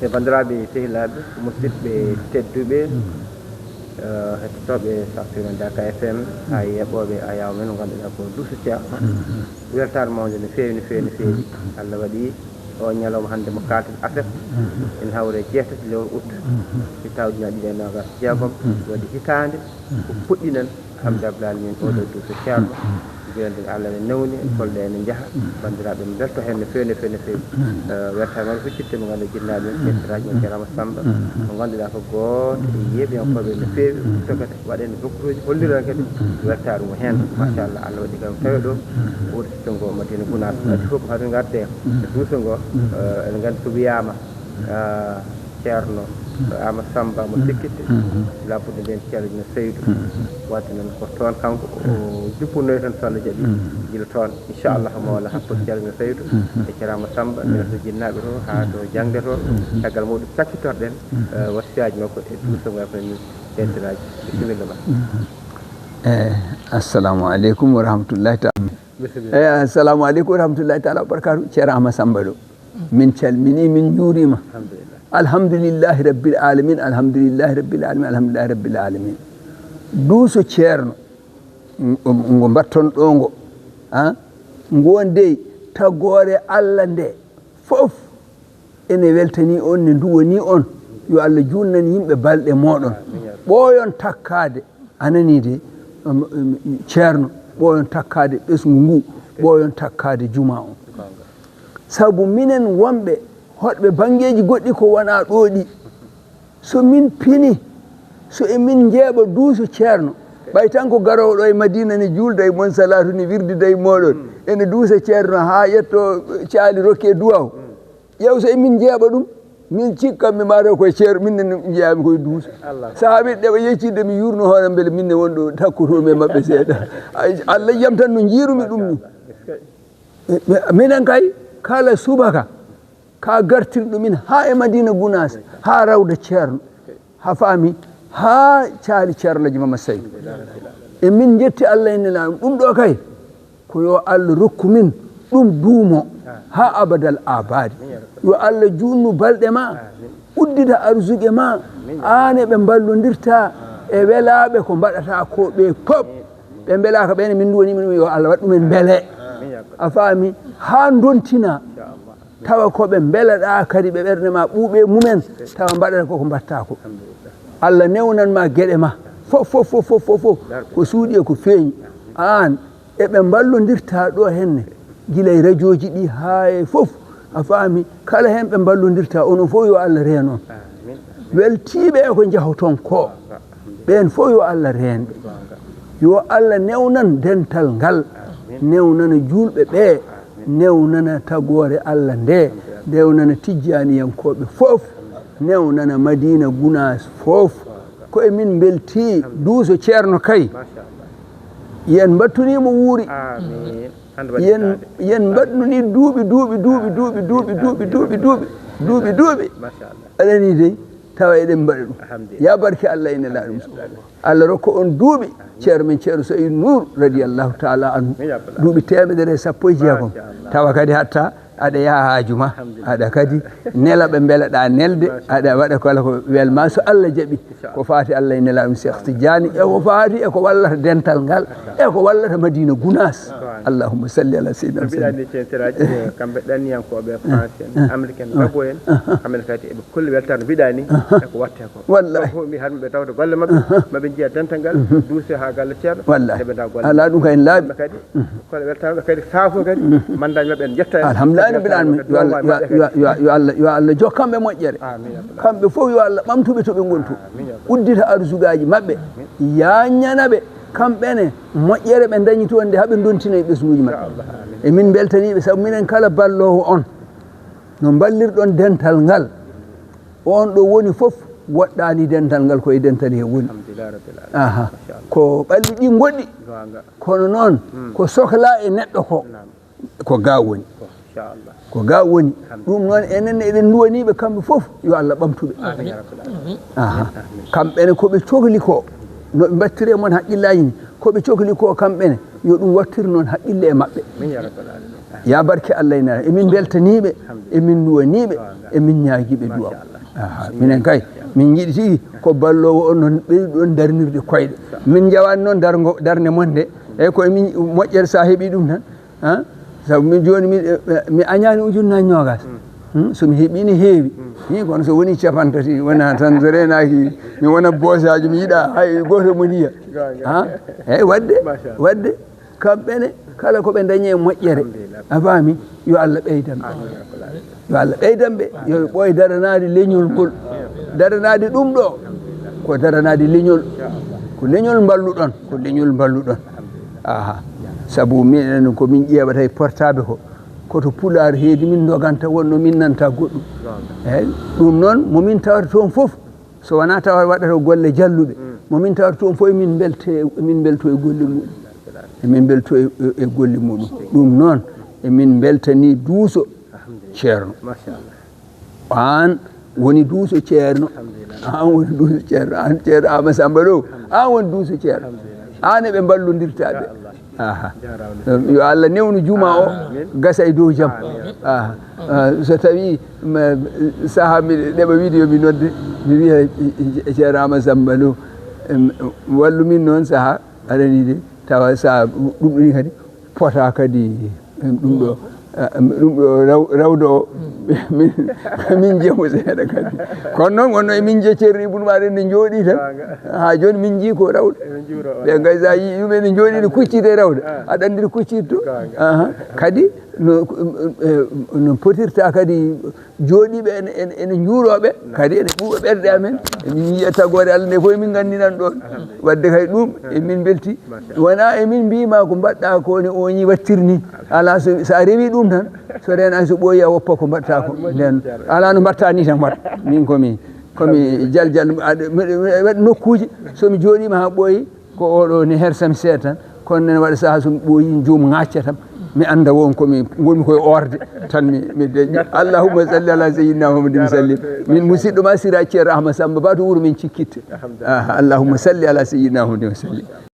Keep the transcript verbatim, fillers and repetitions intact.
E banndiraaɓe sehilaaɓe, musidɓe tedduɓe, eh, hettotooɓe Safina Daka F M, haa e heɓooɓe ayaawo men, mo ngannduɗaa ko Duuso Ceerno. Weltaare mawnde no feewi, no feewi, no feewi. Allah waɗi o ñalawma hannde mo kaalten aset, ene hawre jeetati lewru août, hitaande ujunere ɗiɗi e noogaas e jeegom, waɗi hitaande ko puɗɗiɗen. Alhamdulillahi rabbil aalamiin, oɗo Duuso Ceerno, joonde Allah ene newni, golle ene njaha, banndiraaɓe mbelto heen no feewi, no feewi, no feewi. Eh, weltaare mawnde huccitde mo ngannduɗaa jinnaaɓe men, kettiraaji men, Ceerno Amadou Samba, mo ngannduɗaa ko gooto e yeeɓiyankooɓe no feewi, tokata waɗen nokkuuji, holliren kadi weltaare mum heen. Machallah, Allah waɗi kam tawi ɗo, wurti to ngo Madina Gunaas, adii fof ko haɗo ngarde e Duuso ngo, eh, eɗen nganndi so wiyaama, ah, Ceerno Amadou Samba mo Sekkitte, labbuɗo ndeen Ceerno Seydou. Wadde noon ko toon kanko o juppunoyten so Allah jaɓi, gila toon. Inchallah, mawla hakkunde Ceerno Seydou e Ceerno Amadou Samba, mbele to jinnaaɓe to, haa to jaŋde to, caggal muɗum cakkitorɗen, eh, wasiyaaji makko e Duuso ngo e ko nanndi. Bisimilla ma. Eh, assalamu aleykum wa rahmatullahi taala. Bisimilla. Eh, assalamu aleykum wa rahmatullahi taala wa barakatuh. Ceerno Amadou Samba ɗo. Min calminii, min njuuriima. Alhamdulillah. Alhamdulillahi rabbil aalamiin, alhamdulillahi rabbil aalamiin, alhamdulillahi rabbil aalamiin. Duuso Ceerno, ngo mbatton ɗo ngo, ah, ngo dey tagoore Allah nde fof ene weltanii on, ne nduwonii on. Yo Allah juutnan yimɓe balɗe mooɗon. Ɓooyon takkaade, a nanii de, um, um, Ceerno, ɓooyon takkaade ɓesngu ngu, ɓooyon takkaade jumaa on. Sabu minen wonɓe hoɗɓe banngeeji goɗɗi ko wonaa ɗo ɗi, so min pini, so e min njeeɓa Duuso Ceerno, ɓay tan ko garoowo ɗo e Madina ne juulda e mon salaatu, ne wirdida e mooɗon, ene duusa Ceerno haa yetto caali rokke duwaaw. Ƴeew so e min njeeɓa ɗum, min cikkanmi mataw koye Ceerno, min ne njeyaami koye Duuso. Sahaabiiɓe ɓe yeccitde mi yuurno hoore mbele min ne won ɗo takkotoomi e maɓɓe seeɗa. Ay, Allah yamtan no njiirumi ɗum ni. E, e, minen kay, kala subaka, ka gartirɗo min haa e Madina Gunaas, haa rawda Ceerno, haa faami, haa caali Ceerno Alhaji Mamadu Seydu. E min njetti Allah e Nelaaɗo, ɗum ɗo kay, ko yo Allah rokku min ɗum duumo haa abadal abadi. Yo Allah juutnu balɗe ma, uddita arsugue ma, aan e ɓe mballondirta e welaaɓe ko mbaɗata ko ɓe pop. Ɓe mbelaaka ɓe ne min nduwanii min ɗum, yo Allah waɗ ɗumen mbele. A faami? Haa ndontina. Tawa ko ɓe mbelaɗaa kadi ɓe ɓernde ma ɓuuɓe mumen, tawa mbaɗata koko mbaɗtaa ko. Allah newnan ma geɗe ma. Fof, fof, fof, fof, fof, fof. Ko suuɗi e ko feeñi. Aan e ɓe mballondirta ɗo henne, gila e rajooji ɗi haa e fof. A faami? Kala heen ɓe mballondirta, onon fof yo Allah reen on. Weltiiɓe e ko njahoton ko, ɓeen fof yo Allah reen ɓe. Yo Allah newnan dental ngal, newnana juulɓe ɓe, newnana tagoore Allah nde, newnana tijjaaniyankooɓe fof, newnana Madina Gunaas fof. Ko e min mbeltii Duuso Ceerno kay. Yen mbattunii mo wuuri. Yen, yen mbaɗnunii duuɓi, duuɓi, duuɓi, duuɓi, duuɓi, duuɓi, duuɓi, duuɓi, duuɓi, duuɓi. Aɗa nanii dey, tawa eɗen mbaɗa ɗum. Ya barke Allah e Nelaaɗo mum. Allah rokka on duuɓi, ceerno men Ceerno Sa'idu Nuur, radiyallahu taala anhu. Duuɓi teemedere e sappo e jeegom. Tawa kadi hatta aɗa yaha haaju ma, aɗa kadi nela ɓe mbelaɗaa nelde, aɗa waɗa kala ko welma so Allah jaɓi. Ko faati Allah e Nelaaɗo mum Seex Tijjaani, e ko faati e ko wallata dental ngal, e ko wallata Madina Gunaas. Allahumma salli ala Seydina Muhammad. Mbiɗa anndi ceeŋ seraaji, kamɓe ɗanniyankooɓe, France en, Amérique en, Gabon en, kamɓe kadi eɓe kolli weltaare no mbiɗa ni, e ko watte ko. Wallahi. Ɗum fof mi haɗ ɓe tawde golle maɓɓe, maɓe njiya dental ngal, duuse haa galle ceerno, wallahi. Nde ɓe nda golle. Alaa ɗum kay ne laaɓi. Kamɓe kadi, kono weltaare kadi saafo kadi, mandaaji maɓɓe en njetta en. Alhamdulillahi rabbil aalamiin. Yo Allah, yo, yo, yo, yo Allah, yo Allah jokkan ɓe moƴƴere. Amiin, ya rabbal aalamiin. Kamɓe fof yo Allah ɓamtu ɓe to ɓe ngoni to. Amiin, ya rabbal aalamiin. Uddita arsugaaji maɓɓe. Amiin. Yaañana ɓe. Kamɓe ne, moƴƴere ɓe ndañi toon nde, haa ɓe ndontina e ɓesnguuji maɓɓe. Inchallah, amiin. E min mbeltanii ɓe, sabu minen kala balloowo on, no mballirɗon dental ngal, on ɗo woni fof, woɗɗaani dental ngal, ko e dental he woni. Alhamdulillah rabbil aalamiin. Aha. Machallah. Ko ɓalli ɗi ngoɗɗi, goonga. Kono noon, ko sohlaa e neɗɗo ko, naam, ko ga woni. Ko, inchallah. Ko ga woni. Alhamdulillah. Ɗum noon, enen ne eɗen nduwanii ɓe kamɓe fof, yo Allah ɓamtu ɓe. Amiin, ya rabbal aalamiin. Aha. Amiin. Kamɓe ne ko ɓe cohli ko, no ɓe mbattiri e mon haqqillaaji ni, ko ɓe cohli ko kamɓe ne, yo ɗum wattir noon haqqille e maɓɓe. Amiin, ya rabbal aalamiin. Ya barke Allah ina, emin mbeltanii ɓe, emin nduwanii ɓe, emin ñaagii ɓe du'aaw. Aha, minen kay, min njiɗi tigi ko balloowo on noon ɓeyduɗon darnirde koyɗe. Min njawaani noon darngo, darnde mon nde, eyi ko emin moƴƴere so a heɓii ɗum tan. Ha? Sabu min jooni mi, mi añaani ujunnaaji noogaas. Hmm, so mi heɓii ne heewi. Hi, kono so woni capantati, wona tan so reenaaki, mi wona boosaajo, mi yiɗa hay gooto mo yiya. Ha? Eyi, waɗde, waɗde, kamɓe ne, kala ko ɓe dañi e moƴƴere, a faami, yo Allah ɓeydan ɓe. Yo Allah ɓeydan ɓe, yo ɓe ɓooy daranaade leñol ngol. Daranaade ɗum ɗo, ko daranaade leñol. Ko leñol mballuɗon, ko leñol mballuɗon. Aha. Sabu minen ko min ƴeewata e portable ko, koto Pulaar heedi min ndoganta wonno min nanta goɗɗum. Eyi, ɗum noon, mo min tawata toon fof, so wonaa tawa waɗata golle jalluɗe, mo min tawata toon fof, emin mbelto, emin mbelto e golle muɗum. Emin mbelto e, e, e golle muɗum. Ɗum noon, emin mbeltanii duuso Ceerno. Aan woni duuso Ceerno. Aan woni duuso Ceerno. Aan Ceerno Aama Samba Lo. Aan woni duuso Ceerno. Aan e ɓe mballondirta ɓe. Aha. Yo Allah newnu juma o gasa e dow jam. Aha. Ah, so tawi ma, saha miɗo ɗeɓa wiide yo mi nodde, mi wiya, Ceerno Aama Samba Lo, em, wallu min noon saha arani de, tawa saha ɗum ɗoni kadi pota kadi, em, ɗum ɗo, ah, em, ɗum ɗo raw-, rawdo o, min, min jemo seeɗa kadi. Kono noon wonno emin jecceri ibnu maɗen ne jooɗi tan. Haa jooni min njii ko rawɗo. Ɓe ngaa sa yii ɗum ene jooɗi ne kucciti e rawde. Aɗa anndi kuccitto. Aha. Kadi no, eh, no potirta kadi jooɗiiɓe ene, ene, ene njuurooɓe, kadi ene ɓuuɓa ɓerɗe amen. Emin njiya tagoore Allah nde fof emin nganndi nan ɗoon. Waɗde kay ɗum emin mbelti. Wonaa emin mbiima ko mbaɗɗa ko ne oñi wattirni. Alaa so, so a rewi ɗum tan, so reenaaki so ɓooyi a woppa ko mbaɗta ko. Nden alaa no mbaɗta ni tan waɗa. Min ko mi, ko mi jal jal, aɗa, mbeɗa, mbeɗa waɗi nokkuuji, so mi jooɗiima haa ɓooyi, ko oɗo ne hersam seeɗa tan, kono nene waɗa saha so mi ɓooyi, joom ŋacca tan, mi annda won ko mi ngonmi koye orde tan, mi, mi deƴƴi. Allahumma salli ala sayyidina Muhammadin wa sallim. Min musidɗo ma Sira Ceerno Ahmad Samba Ba to wuro men Cikkitte. Ah, Allahumma salli ala sayyidina Muhammadin wa sallim.